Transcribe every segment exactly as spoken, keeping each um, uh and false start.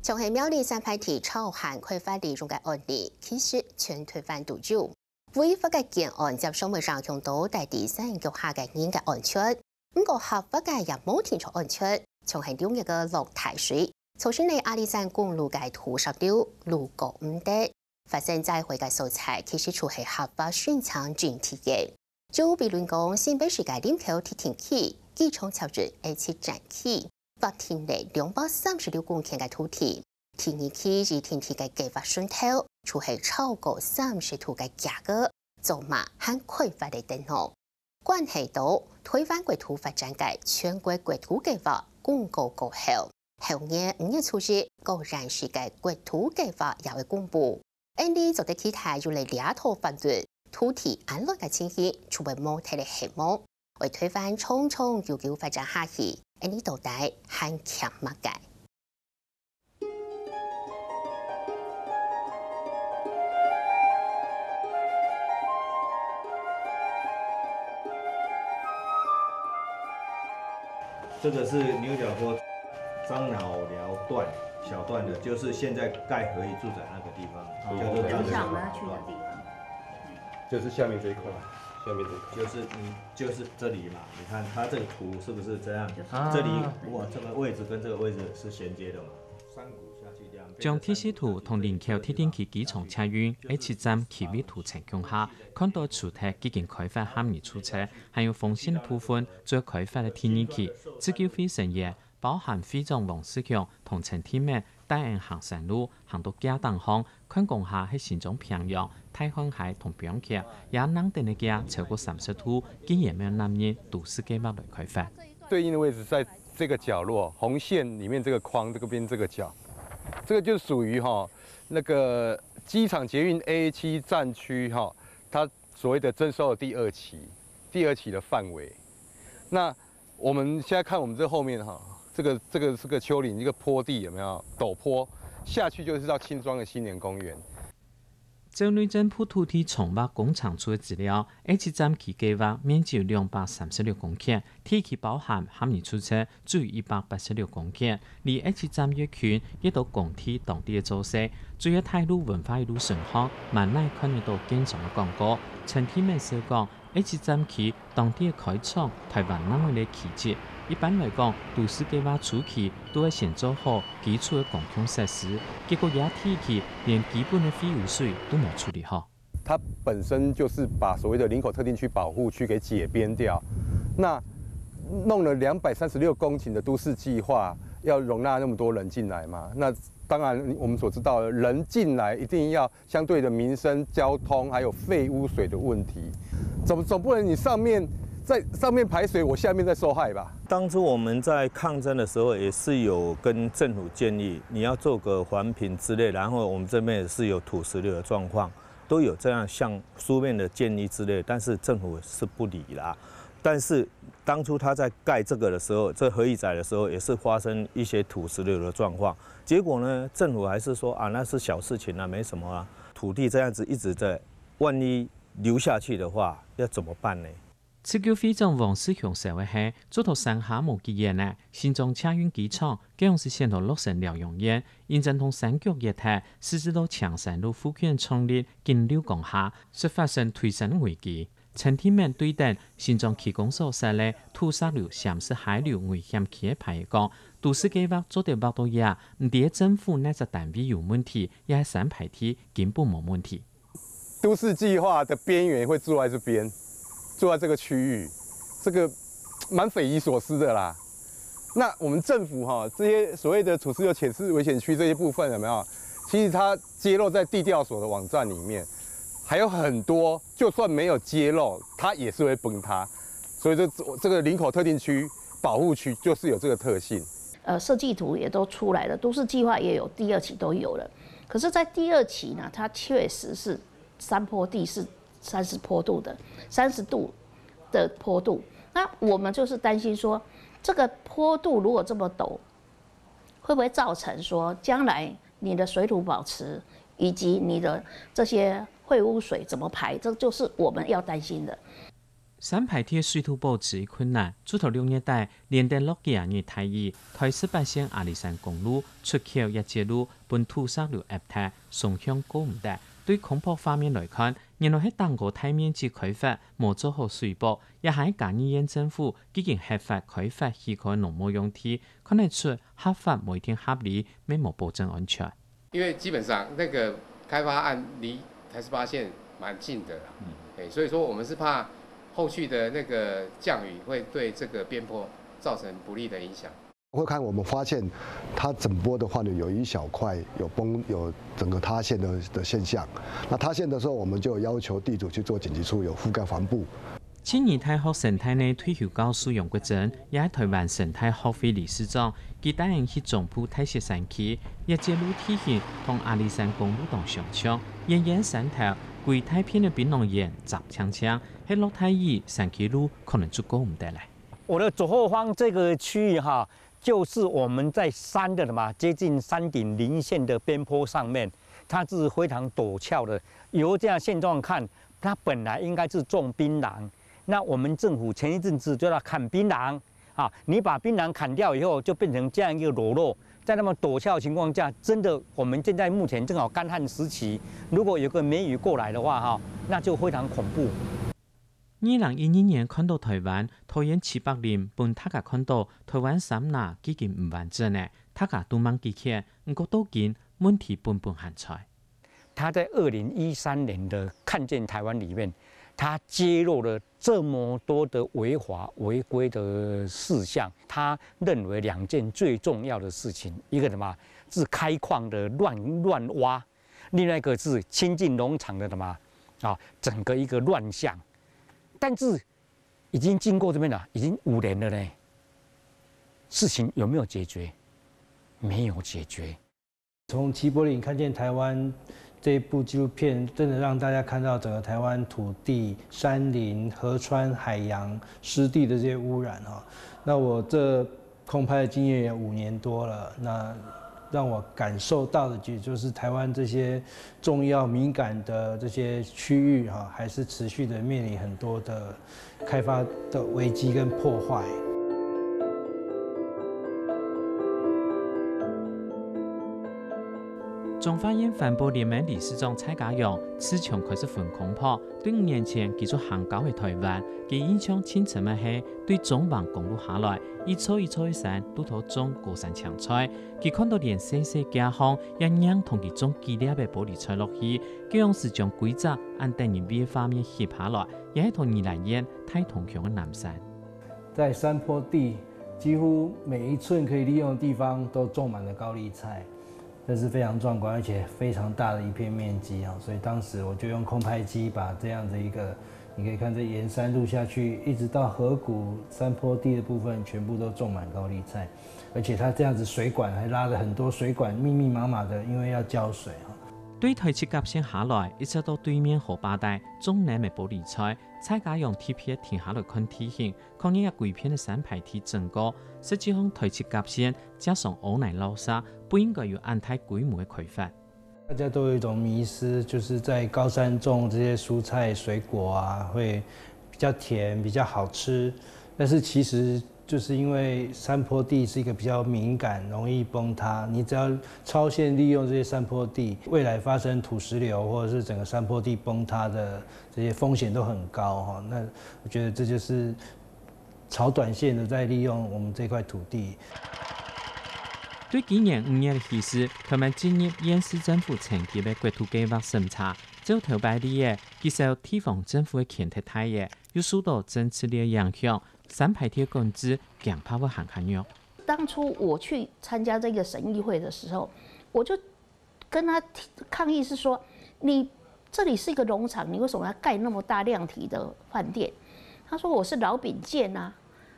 像係苗栗三排地草坑開發利用个案例，其實全台灣都有。違法个建案接上會影響到在地山腳下个人个安全，毋過合法个也無定著安全，像係六月个落大水，造成了阿里山公路个土石流，路過毋得。發生災害个所在，其實就係合法申請認定个。 就比論講，新北市个林口鐵定區，機場超越H七站區，劃定了兩百三十六公頃个土地。第二期一定地个計畫脣頭，就係超過三十度个價格，做馬還開發个等候。關係到台灣國土發展个全國國土計畫公告過後，後年五月初一，果然係个國土計畫也會公布。 𫣆俚做得期待有了這套法律，土地安亂个情形就會無忒个希望，為台灣長長久久發展下去，𫣆俚到底還欠麼个？这个是牛角坡樟脑寮段小段的，就是现在盖合一住宅那个地方，叫做樟脑寮段。等一下我们要去的地方。就是下面这一块，下面这一块。就是嗯，就是这里嘛，你看它这个图是不是这样？就是这里哇，这个位置跟这个位置是衔接的嘛。山谷下去这样。将地势图同林口铁定區機场捷運H七站區域圖層共下，看到除忒已經開發含義住宅，還有豐盛个部分，最開發个第二期，自救會成員，包含會長黃世強同陳天明帶人行山路，行到架頂項，看講下係新莊平陽、大漢溪同平溪，也能等个架超過三十度，竟然無納入都市計畫來開發。对应的位置在这个角落，红线里面这个框这个边这个角，这个就属于哈那个机场捷运A七站区哈，它所谓的征收的第二期，第二期的范围。那我们现在看我们这后面哈，这个这个是个丘陵，一个坡地有没有？陡坡下去就是到青庄的新年公园。 照內政部土地重劃工程處个資料，H七站區計畫面積有兩百三十六公頃，地區包含含義住宅只有一百八十六公頃，離H七站越近，越多工地當地个做勢，主要大路文化一路順項，滿哪看得到建商个廣告。陳天明笑講，H七站區 當地个開創，台灣另外个奇蹟。一般來講，都市計畫初期都愛先做好基礎个公共設施，結果這地區連基本个廢污水都無處理好。它本身就是把所谓的林口特定区保护区给解编掉，那弄了两百三十六公顷的都市计划，要容纳那么多人进来嘛？那当然，我们所知道的，人进来一定要相对的民生、交通还有废污水的问题，总总不能你上面在上面排水，我下面在受害吧？当初我们在抗争的时候，也是有跟政府建议，你要做个环评之类，然后我们这边也是有土石流的状况，都有这样像书面的建议之类，但是政府是不理啦。但是当初他在盖这个的时候，这合一宅的时候，也是发生一些土石流的状况。结果呢，政府还是说啊，那是小事情啊，没什么啊。土地这样子一直在，万一流下去的话，要怎么办呢？自救会長黃世雄說个係，做到山下無幾遠呢，新莊捷運機場，該央時先到洛神療養院，因戰同山腳一帶，實施到青山路附近創立金流公下，說發生推升危機。陳天明對等新莊區公所設个土石流閃失海流危險區个牌講，都市計畫做得劃到這，毋知政府哪隻單位有問題，也係三排地根本無問題。 都市计划的边缘会住在这边，住在这个区域，这个蛮匪夷所思的啦。那我们政府哈，这些所谓的土石流浅势危险区这些部分有没有？其实它揭露在地调所的网站里面，还有很多，就算没有揭露，它也是会崩塌。所以这这个林口特定区保护区就是有这个特性。呃，设计图也都出来了，都市计划也有第二期都有了。可是，在第二期呢，它确实是山坡地是三十坡度的，三十度的坡度。那我们就是担心说，这个坡度如果这么陡，会不会造成说将来你的水土保持以及你的这些废污水怎么排？这就是我们要担心的。三排鐵水土保持困難，自頭六月底，連等落幾下日大雨，台十八線阿里山公路出口一節路分土石流壓忒，雙向過毋得。對公博畫面來看，原來係頂高大面積開發，無做好水保，也還係嘉義縣政府既經核發開發許可農牧用地，看得出核發無一定合理，乜無保證安全。 因為基本上那個開發案離台十八線蠻近的啦，哎，所以說我們是怕後續的那個降雨會對這個邊坡造成不利的影響。會看我們發現它整波的話呢，有一小塊有崩，有整個塌陷的的现象。那塌陷的时候，我们就有要求地主去做紧急处理，有覆盖帆布。悉尼大學成大个退休教授杨国桢，也係台灣成大學會理事長，佢帶人去中部大雪山區，一節路地形同阿里山公路當相像，遠遠山頭，歸大片个檳榔園摘淨淨，係落大雨，山區路可能就過毋得了。我的左后方这个区域哈，就是我们在山的什么接近山顶零线的边坡上面，它是非常陡峭的。由这样现状看，它本来应该是种槟榔，那我们政府前一阵子就要砍槟榔啊，你把槟榔砍掉以后，就变成这样一个裸露。在那么陡峭的情况下，真的，我们现在目前正好干旱时期，如果有个梅雨过来的话，哈，那就非常恐怖。二零一二年看到台灣，桃園七八林分大家看到台灣三亞既經毋完整了，大家都吂幾譴，毋過到今問題本本還在。 他在二零一三年的看见台湾里面，他揭露了这么多的违法违规的事项。他认为两件最重要的事情，一个什么是开矿的乱乱挖，另外一个是清境农场的什么啊，整个一个乱象。但是已经经过这边了，已经五年了呢，事情有没有解决？没有解决。 从齐柏林看见台湾这部纪录片，真的让大家看到整个台湾土地、山林、河川、海洋、湿地的这些污染哈。那我这空拍的经验也五年多了，那让我感受到的，也就是台湾这些重要敏感的这些区域哈，还是持续的面临很多的 开发的危机跟破坏。彰化县环保联盟理事長蔡家陽自從開始分公婆，對五年前佢就行到个台灣，佢印象盡深个係對中橫公路下來，一座一座个山都到種高山青菜，佢看到連細細街項也硬同佢種幾粒个玻璃菜落去，佢用時將歸隻恁得人畏个畫面翕下來，也係同宜蘭縣大同鄉个南山。 在山坡地，几乎每一寸可以利用的地方都种满了高丽菜，这是非常壮观而且非常大的一片面积啊！所以当时我就用空拍机把这样的一个，你可以看这沿山路下去，一直到河谷山坡地的部分，全部都种满高丽菜，而且它这样子水管还拉了很多水管，密密麻麻的，因为要浇水哈。對台七甲線下來，一直到對面河壩底，種淰个玻璃菜，蔡家陽特別停下來看地形， 看這歸片个山排地整個，實際上台七甲線加上河泥澇沙，不應該有恁大規模个開發。大家都有一种迷思，就是在高山种这些蔬菜水果啊，会比较甜、比较好吃。但是其实就是因为山坡地是一个比较敏感、容易崩塌，你只要超限利用这些山坡地，未来发生土石流或者是整个山坡地崩塌的这些风险都很高哈。那我觉得这就是 炒短线的在利用我们这块土地。對今年五月起始，台灣進入縣市政府層級个國土計畫審查，照頭擺例仔，其實地方政府个權忒大仔，又受到政治力个影響，三排鐵管制，驚怕會還較弱。當初我去參加這個審議會的時候，我就跟他抗議是說，你這裡是一個農場，你為什麼要蓋那麼大量體的飯店？他說我是老丙建啊，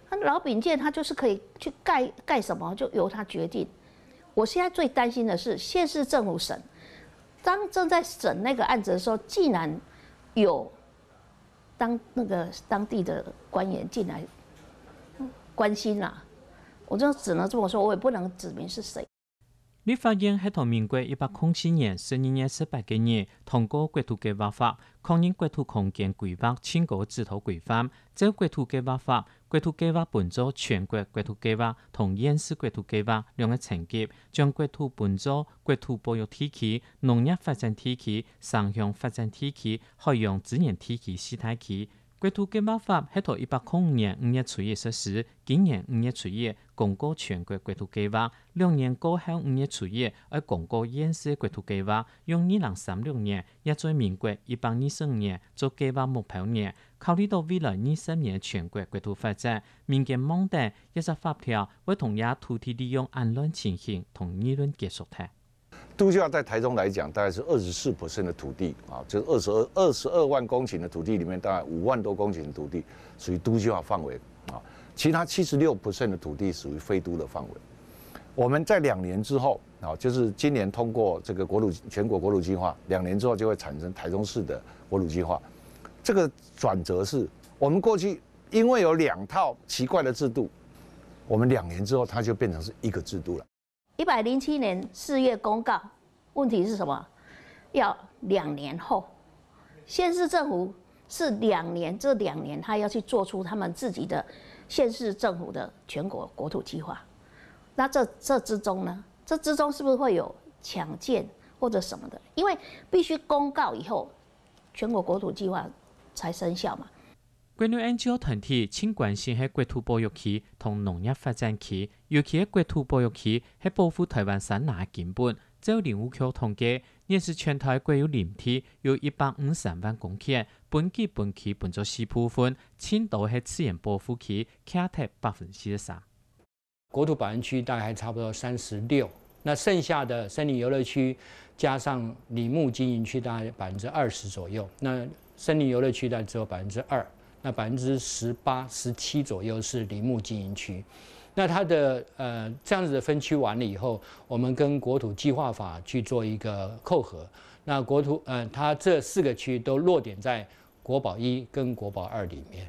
那老丙建他就是可以去蓋蓋什么就由他决定。我现在最担心的是县市政府审，当正在审那个案子的时候，竟然有当那个当地的官员进来关心啦，我就只能这么说，我也不能指明是谁。立法院係在民國一百空七年十二月十八个日通過國土計畫法，確認國土空間規畫盡高个指導規範。照國土計畫法，國土計畫分做全國國土計畫同縣市國土計畫兩个層級，將國土分做國土保育地區、農業發展地區、城鄉發展地區、海洋資源地區四大區。國土計畫法係在一百空五年五月初一實施，今年五月初一公告全國國土計畫，兩年過後五月初一愛公告縣市國土計畫，用二零三六年，也做民國一百二十五年做計畫目標年。考慮到未來二十年全國國土發展，民間望等這隻法條會同這土地利用恁亂情形同議論結束忒。 都計畫在台中來講，大概是二十四 percent 的土地啊，就是二十二二十二万公顷的土地里面，大概五万多公顷的土地属于都计划范围啊，其他七十六 percent 的土地属于非都的范围。我们在两年之后啊，就是今年通过这个国土全国国土计划，两年之后就会产生台中市的国土计划。这个转折是我们过去因为有两套奇怪的制度，我们两年之后它就变成是一个制度了。一百零七年四月公告，问题是什么？要两年后，县市政府是两年，这两年他要去做出他们自己的县市政府的全国国土计划。那这这之中呢？这之中是不是会有抢件或者什么的？因为必须公告以后，全国国土计划才生效嘛。國內N G O團體盡關心个國土保育區同農業發展區，尤其个國土保育區係保護台灣山林个根本。照林務局統計，現時全台國有林地有一百五十三萬公頃，分級分區分做四部分，盡多係自然保護區，徛忒百分之四十三。 国土保育區大概還差不多三十六，那剩下的森林遊樂區加上林木經營區大概百分之二十左右，那森林遊樂區大概只有百分之二，那百分之十八、十七左右是林木經營區。那它的呃这样子的分区完了以后，我们跟国土计划法去做一个扣合，那国土呃它这四个区都落点在国保一跟国保二里面。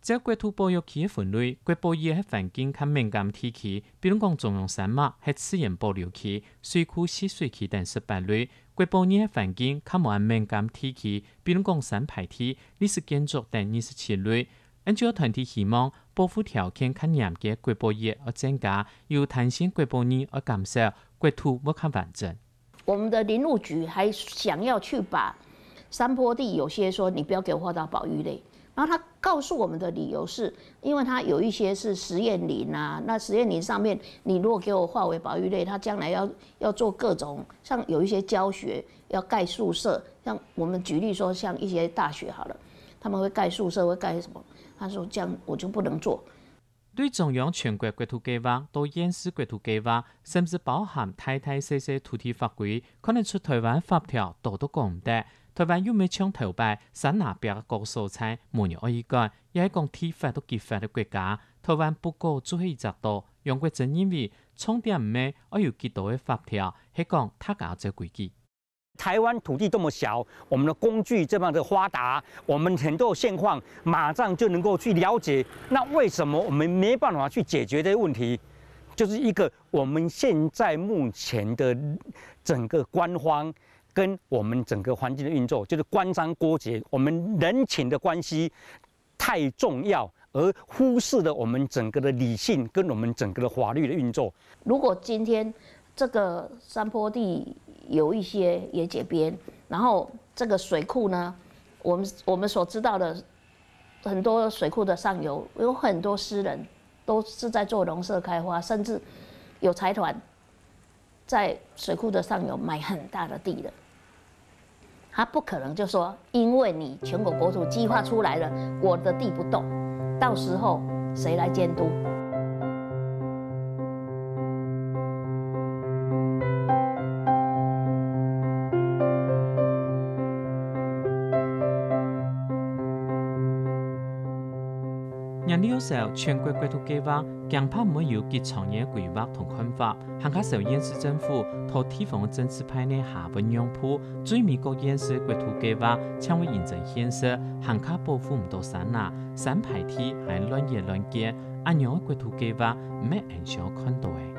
照國土保育區个分類，國保一係環境較敏感地區，比如講中央山脈係自然保留區、水庫、蓄水區等十八類；國保二係環境較無恁敏感地區，比如講山排地、歷史建築等二十七類。N G O團體希望保護條件較嚴个國保一愛增加，有彈性國保二愛減少，國土會較完整。 我们的林務局还想要去把山坡地有些说你不要给我划到保育类，然后他告诉我们的理由是，因为它有一些是实验林啊，那实验林上面你如果给我划为保育类，它将来要要做各种，像有一些教学要盖宿舍，像我们举例说像一些大学好了，他们会盖宿舍会盖什么？他说这样我就不能做。 對中央全國國土計畫到縣市國土計畫，甚至包含大大細細土地法規，看得出台灣法條多到講毋得。台灣又毋係像頭擺山林壁个高所在無人愛去管，也係講地法到極法个國家。台灣不過就係一隻島，楊國楨認為，重點毋係愛有幾多个法條，係講大家照規矩。 台灣土地這麼小，我們的工具這麼的發達，我們很多現況馬上就能夠去了解。那為什麼我們沒辦法去解決這些問題？就是一個我們現在目前的整個官方跟我們整個環境的運作，就是官商勾結，我們人情的關係太重要，而忽視了我們整個的理性跟我們整個的法律的運作。如果今天这个山坡地有一些野解编，然后这个水库呢，我们我们所知道的很多水库的上游有很多私人都是在做农舍开发，甚至有财团在水库的上游买很大的地的。他不可能就说，因为你全国国土计划出来了，我的地不动，到时候谁来监督？ 年六首全國國土計畫，驚怕毋會有極長遠个規劃同看法，還較少縣市政府在地方个政治派內下分讓步，最尾各縣市國土計畫正會形成現實，還較保護毋到山林，山排地還亂挖亂建，恁樣个國土計畫毋係𠊎想看到个。